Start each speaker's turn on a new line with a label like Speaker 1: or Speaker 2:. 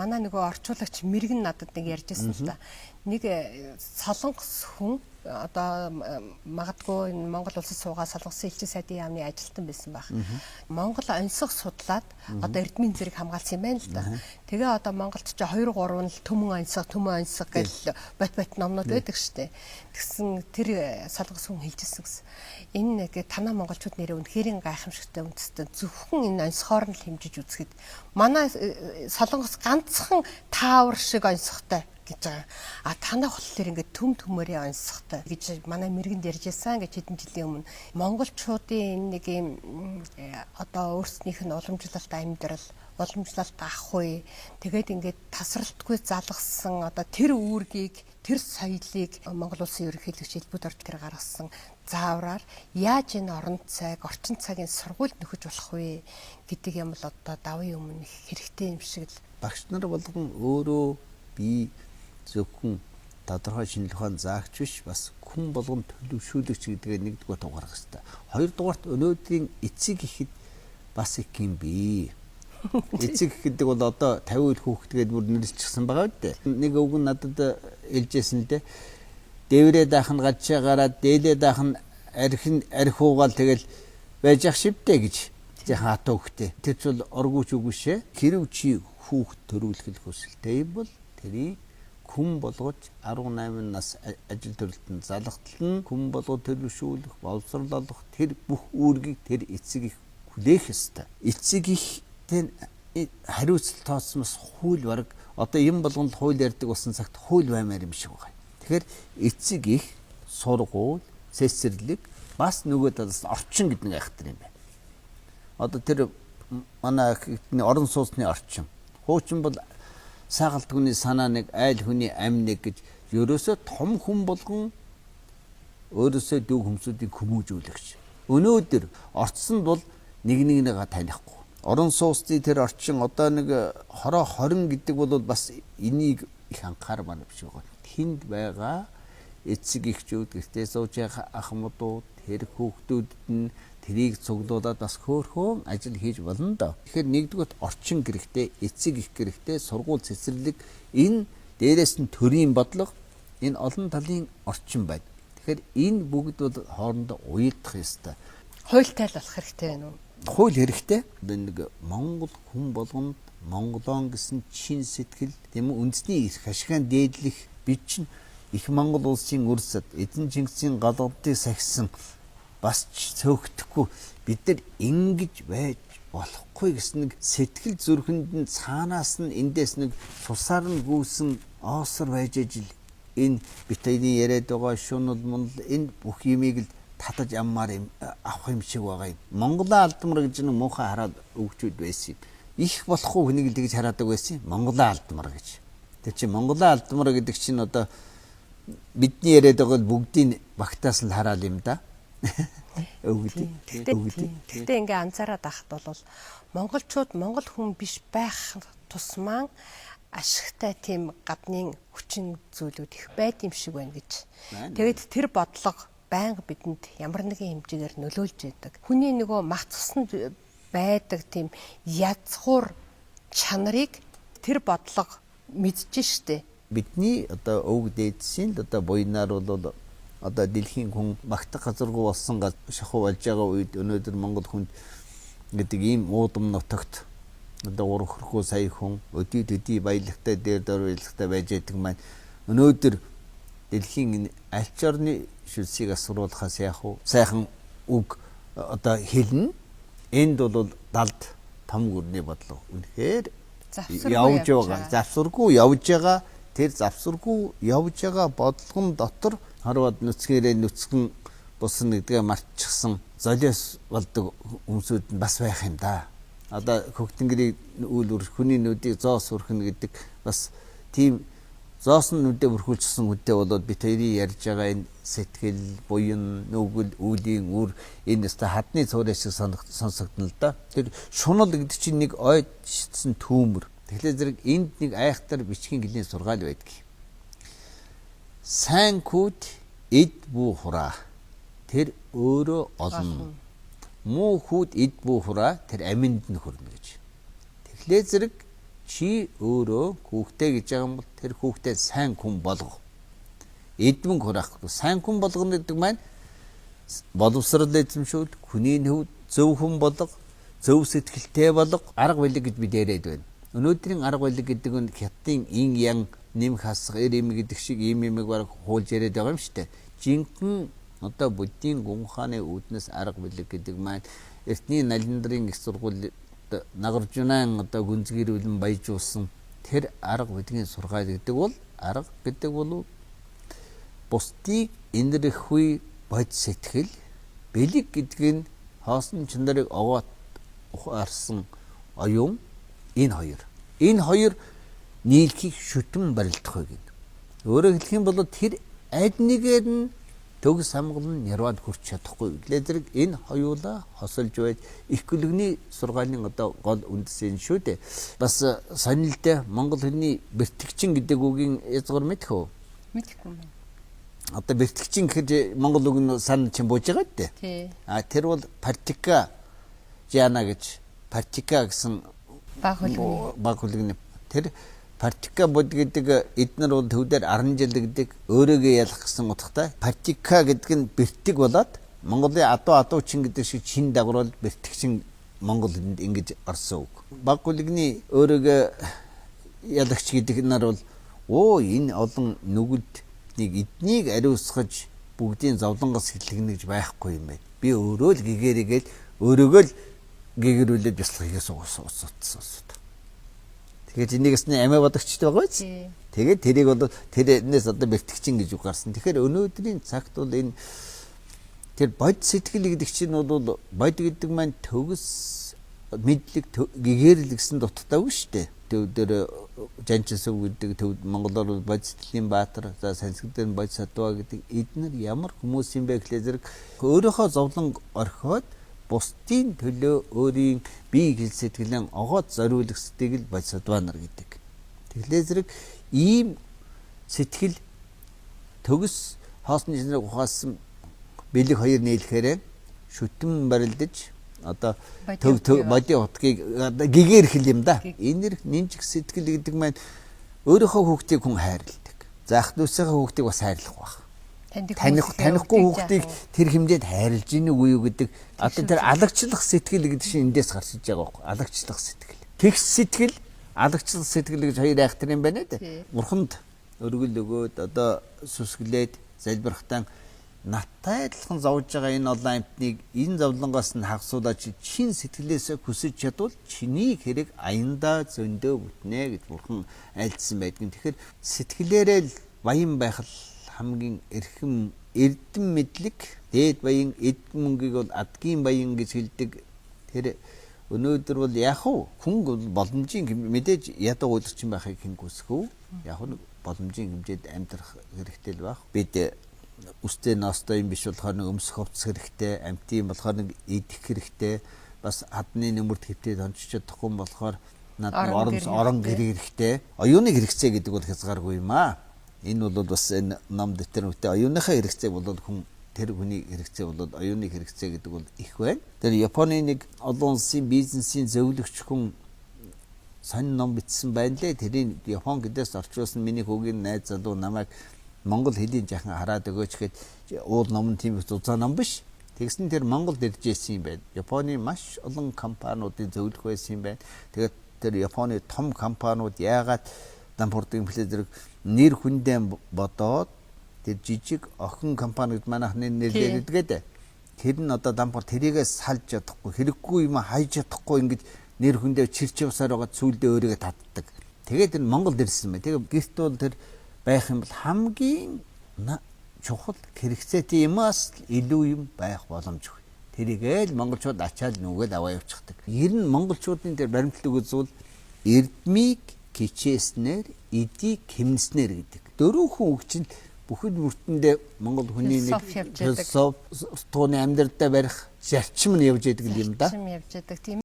Speaker 1: Манай нөгөө орчуулагч мэрэгэн надад нэг ярьж байсан л та. Нэг солонгос хүн одоо магадгүй энэ Монгол улсад суугаа Солонгосын элчин сайдын яамны ажилтан байсан байх. Монгол оньсого судлаад одоо эрдмийн зэрэг хамгаалсан юм байна л да. Тэгээ одоо Монголд ч 2 3 л төмөн оньсого гэл бот бот номнууд байдаг штэ. Тэгсэн тэр солонгос хүн хэлжсэн гэсэн. Энэ нэг танаа монголчууд нэрээ үнэхээр гайхамшигтай үндэстэн зөвхөн энэ оньсохоор нь л хэмжиж үзэхэд манай солонгос ганцхан таавар шиг оньсохтой гэж байгаа. А танах болохоор ингээд төм төмөрийн оньсохтой гэж манай мэргэнд ярьж байсан гэж хэдэн жилийн өмнө монголчуудын энэ нэг юм одоо өөрснийх нь уламжлалт амьдрал, уламжлалт ах үе тэгээд ингээд тасралтгүй залгасан одоо тэр үүргийг, тэр соёлыг Монгол улсын ерөнхийлөгч Элбэд орж тэр гаргасан заавраар яаж энэ орон цаг, орчин цагийн сургуульд нөхөж болох вэ гэдэг юм л одоо давын өмнө их хэрэгтэй юм шиг л.
Speaker 2: Багш нар болгон өөрөө би зөвхөн тодорхой шинжлэх ухаан заагч биш, бас хүн болгон төлөвшүүлэгч гэдгээ нэгдүгээр тугарах хэрэгтэй. Хоёрдугаарт өнөөдрийн эцэг ихэд бас их юм бий. Эцэг их гэдэг бол одоо 50 үйл хүүхдгээд бүр нэрлэлчихсэн байгаа үү? Нэг өвгөн надад хэлжсэн л дээ. Дээврээ даах нь гадшаа гараад дээлээ даах нь архин арх уугаал тэгэл байж ах шивдэ гэж. Жаахан хатуу хөхтэй. Тэр ч бол оргууч үгүй шээ. Хэрв чи хүүхд төрүүлэх хүсэлтэй юм бол тэрийг хүн болгож 18 нас ажил төрөлтөнд залгатал нь хүн болгож төлөвшүүлэх, боловсрол олох тэр бүх үүргийг тэр эцэг их хүлээх ёстой. Эцэг их тэр хариуцлал тооцмос хууль бараг одоо юм болгонд хууль ярьдаг болсон цагт хууль баймаар юм шиг байгаа. Тэгэхээр эцэг их, сургууль, цэцэрлэг бас нөгөө талаас орчин гэдэг нэг айхтар юм байна. Одоо тэр манай орон сууцны орчин. Хуучин бол саагалт хүний санаа нэг, айл хүний ам нэг гэж ерөөсөө том хүн болгон өөрөөсөө дүү хүмүүсүүдийг хүмүүжүүлэгч. Өнөөдөр орцсонд бол нэг нэгнийгээ танихгүй. Орон сууцны тэр орчин одоо нэг хороо 20 гэдэг бол бас энийг их анхаармаар биш байгаа. Тэнд байгаа эцэг эхчүүд, гэртээ сууж байгаа ах муудууд, тэр хүүхдүүдэд нь тэрийг цуглуулад бас хөөрхөн ажил хийж болно доо. Тэгэхээр нэгдүгürt орчин хэрэгтэй, эцэг их хэрэгтэй, сургууль цэцэрлэг энэ дээрээс нь төрийн бодлого энэ олон талын орчин байна. Тэгэхээр энэ бүгд бол хоорондоо уялдах ёстой.
Speaker 1: Хуультай л болох хэрэгтэй байна уу?
Speaker 2: Хууль хэрэгтэй. Нэг Монгол хүн болгонд Монголон гэсэн чин сэтгэл, тийм үү, үндэсний эрх ашигын дээдлэх бид чинь их Монгол улсын үр сад эзэн Чингисийн галгалтыг сахисан бас ч цөөхдөхгүй бид нар ингэж байж болохгүй гэсэн нэг сэтгэл зүрхэнд нь цаанаас нь эндээс нэг цусаар нь гүйсэн оосор байж ижил энэ бит хоёрын яриад байгаа шунал мунал энэ бүх юмыг л татаж аммаар юм авах юм шиг байгаа юм. Монголоо алдмар гэж нэг муухай хараад өгчүүд байсан юм. Их болохгүй хүнийг л тэгж хараадаг байсан юм. Монголоо алдмар гэж. Тэр чинь Монголоо алдмар гэдэг чинь одоо бидний яриад байгаа бүгдийн багтаас л хараал юм да. Өгдөг.
Speaker 1: Гэхдээ ингээ анзаараад байхад бол монголчууд монгол хүн биш байх тусмаа ашигтай тийм гаднын хүчин зүйлүүд их байд юм шиг байна гэж. Тэгээд тэр бодлого байнга бидэнд ямар нэгэн хэмжээгээр нөлөөлж яадаг. Хүний нөгөө мах цуснд байдаг тийм язгуур чанарыг тэр бодлого мэдж штэ.
Speaker 2: Бидний одоо өвөг дээдсийн л одоо буйнаар бол одоо дэлхийн хүн магтах газаргүй болсон шахуу болж байгаа үед өнөөдөр монгол хүнд гэдэг ийм уудам нутагт одоо 3 хөрхөө сая хүн өдий төдий баялагтай дээр дор баялагтай байж байдаг маань өнөөдөр дэлхийн энэ аль ч орны шүлсийг асруулахаас яах вэ? Сайхан үг одоо хэлнэ. Энд бол далд том гүрний бодлого. Үнэхээр явж байгаа. Завсаргүй явж байгаа. Тэр завсаргүй явж байгаа бодлогон дотор харваад нүцгээрээ нүцгэн бусан гэдгээ мартчихсан золиос болдог хүмүүсүүд нь бас байх юм да. Одоо хөгтөнгөрийг үйл үр хүний нүдийг зоос үрхэн гэдэг бас тийм зоос нь нүдээ бүрхүүлчихсэн хүнтэй болоод бид хоёрын ярьж байгаа энэ сэтгэл, буян, нүгэл, үлийн үр энэ өстой хадны цуурай шиг сонсогдно л да. Тэр шунал гэдэг чинь нэг ойд шитсэн түүмэр. Тэгэхээр зэрэг энд нэг айхтар бичгийн гэлний сургаал байдаг. Сайн күүд эд бүү хураа. Тэр өөрөө олно. Муу хүүд эд бүү хураа тэр аминд нь хүрнэ гэж. Тэгэхээр зэрэг Чи өөрөө хүүхдээ гэж байгаа юм бол тэр хүүхдээ сайн хүн болго. Эдмэн хураахгүй. Сайн хүн болгоно гэдэг маань боловсрол эзэмшүүл, хүний нөвд зөв хүн болго, зөв сэтгэлтэй болго, арга билэг гэж бид яриад байна. Өнөөдрийн арга билэг гэдэг нь хятадын ин ян нэмэх хасах эр им гэдэг шиг ийм имийг бараг хуулж яриад байгаа юм шүү дээ. Жинхэнэ одоо буддийн гүн ухааны үүднээс арга билэг гэдэг маань эртний налиндрын их сургууль нагаржунаан одоо гүнзгийрүүлэн баяжуулсан тэр арга билгийн сургаал гэдэг бол арга гэдэг бол бусдыг инэрхгүй бод сэтгэл, бэлэг гэдэг нь хоосон чанарыг огоот ухаарсан оюун энэ хоёр. Энэ хоёр нийлхийг шүтэн барилдах вэ гэдэг. Өөрөөр хэлэх юм бол тэр аль нэгээр нь төгс амгалан нирванд хүрч чадахгүй. Гэтэл зэрэг энэ хоёулаа хосолж байж их гүлгний сургаалын одоо гол үндэс энэ шүү дээ. Бас сонирхолтой монгол хэлний бэртгчин гэдэг үгийн язгуур мэдэх үү?
Speaker 1: Мэдэхгүй юм.
Speaker 2: Одоо бэртгчин гэхэд монгол үг нь сан чинь бууж байгаа дээ.
Speaker 1: Тий.
Speaker 2: А тэр бол партика жана гэж партика гэсэн
Speaker 1: баг хүлэгний
Speaker 2: баг хүлэгний тэр партика буд гэдэг эднэр бол төвдөр 10 жил гэдэг өөрийгөө ялах гэсэн утгатай. Партика гэдэг нь бэртэг болоод Монголын адуу адуучин гэдэг шиг чин дагавар бэртгчин монгол хэлэнд ингэж орсон үг. Баг хүлэгний өөрийгөө ялагч гэдэг нар бол оо энэ олон нүгэлд нэг эднийг ариусгаж бүгдийн зовлонгоос хэлэгнэ гэж байхгүй юм байна. Би өөрөө л гэгэрээгээл өөрөөгөө л гэгэрүүлээд бяцлах хийхээс уус. Тэгэхээр энийг бас амиа бодогчтой байгаа биз? Тэгээд тэрийг бол тэрнээс одоо бэртгчин гэж үг гарсан. Тэгэхээр өнөөдрийн цагт бол энэ тэр бод сэтгэл гэдэг чинь бол бод гэдэг маань төгс мэдлэг гэгэрэл гэсэн дуттай үг шүү дээ. Төв дээр Жанчсав гэдэг төв монголоор бод сэтгэлийн баатар, за санскритээр бод садва гэдэг эднэр ямар хүмүүс юм бэ гэхлээр зэрэг өөрийнхөө зовлон орхиод бусдын төлөө өөрийн бие хэл сэтгэлэн огоод зориулах сэтгэл бод садва нар гэдэг. Тэгэхээр зэрэг ийм сэтгэл төгс хоосны чанарыг ухаасан бэлэг хоёр нийлэхээр шүтэн барилдаж одоо төв төв бодийн утгийг гэгээр хэл юм да. Энэ нинжих сэтгэл гэдэг маань өөрийнхөө хүүхдийг хүн хайрладаг. За ах дүүсийнхээ хүүхдийг бас хайрлах байх. Танихгүй хүүхдийг тэр хэмжээнд хайрлаж ийн үгүй юу гэдэг одоо тэр алагчлах сэтгэл гэдэг чинь эндээс гарч иж байгаа байхгүй. Алагчлах сэтгэл. Тэгс сэтгэл, алагчлах сэтгэл гэж хоёр айхтар юм байна дээ. Бурханд өргөл өгөөд одоо сүсгэлээд залбирахтаа наттай адилхан зовж байгаа энэ олон амьтныг энэ зовлонгоос нь хагасуулаад чин сэтгэлээсээ хүсэж чадвал чиний хэрэг аяндаа зөндөө бүтнэ гэж бурхан айлдсан байдаг. Тэгэхээр сэтгэлээрээ л баян байх л хамгийн эрхэм эрдэм мэдлэг, дээд баян эд мөнгийг бол адгийн баян гэж хэлдэг. Тэр өнөөдөр бол яг уу хүн бол боломжийн мэдээж ядуу уйлгачин байхыг хэн хүсэх үү? Яг нь боломжийн хэмжээнд амьдрах хэрэгтэй л байх. Бид үстэй ноостой юм биш болохоор нэг өмсөх хувцас хэрэгтэй, амтын болохоор нэг идэх хэрэгтэй, бас хадны нөмөрт хэвтээд онцож чадахгүй юм болохоор надад орон гэр хэрэгтэй. Оюуны хэрэгцээ гэдэг бол хязгааргүй юм аа. Энэ бол бас энэ ном дэвтэр нүгтэй оюуныхаа хэрэгцээг бол хүн тэр хүний хэрэгцээ бол оюуны хэрэгцээ гэдэг бол их байна. Тэр Японы нэг олон улсын бизнесийн зөвлөгч хүн сонин ном бичсэн байна лээ. Тэрийг Япон гэдээс орчуулсан миний хүүгийн найз залуу намайг монгол хэлийг жаахан хараад өгөөч гэхэд уул ном нь тийм их зузаан ном биш. Тэгсэн тэр Монголд ирж исэн юм байна. Японы маш олон компаниудын зөвлөх байсан юм байна. Тэгээд тэр Японы том компаниуд яагаад дампуурдаг юм бэлээ зэрэг нэр хүндээ бодоод тэр жижиг охин компани гэд манайхны нэрлээд байдаг. Тэр нь одоо дампуур тэрийгээ салж чадахгүй, хэрэггүй юм хайж чадахгүй ингэж нэр хүндээ чирч явсаар байгаа зүйлдээ өөрийгөө татдаг. Тэгээд тэр Монголд ирсэн байна. Тэгээд гэрт бол тэр байх юм бол хамгийн чухал хэрэгцээтэй юмас илүү юм байх боломжгүй. Тэрийгээ л монголчууд ачаал нүгэл аваа явчихдаг. Ер нь монголчуудын тэр баримтлаг үзвэл эрдмийг кичээснээр, эдийг хэмнэснээр гэдэг. Дөрвөн үг чинь бүхэн бүртэндээ монгол хүний нэг философи тууны амьдралдаа барих зарчим нь явж идэг юм да.
Speaker 1: Зарчим явж идэг. Тийм.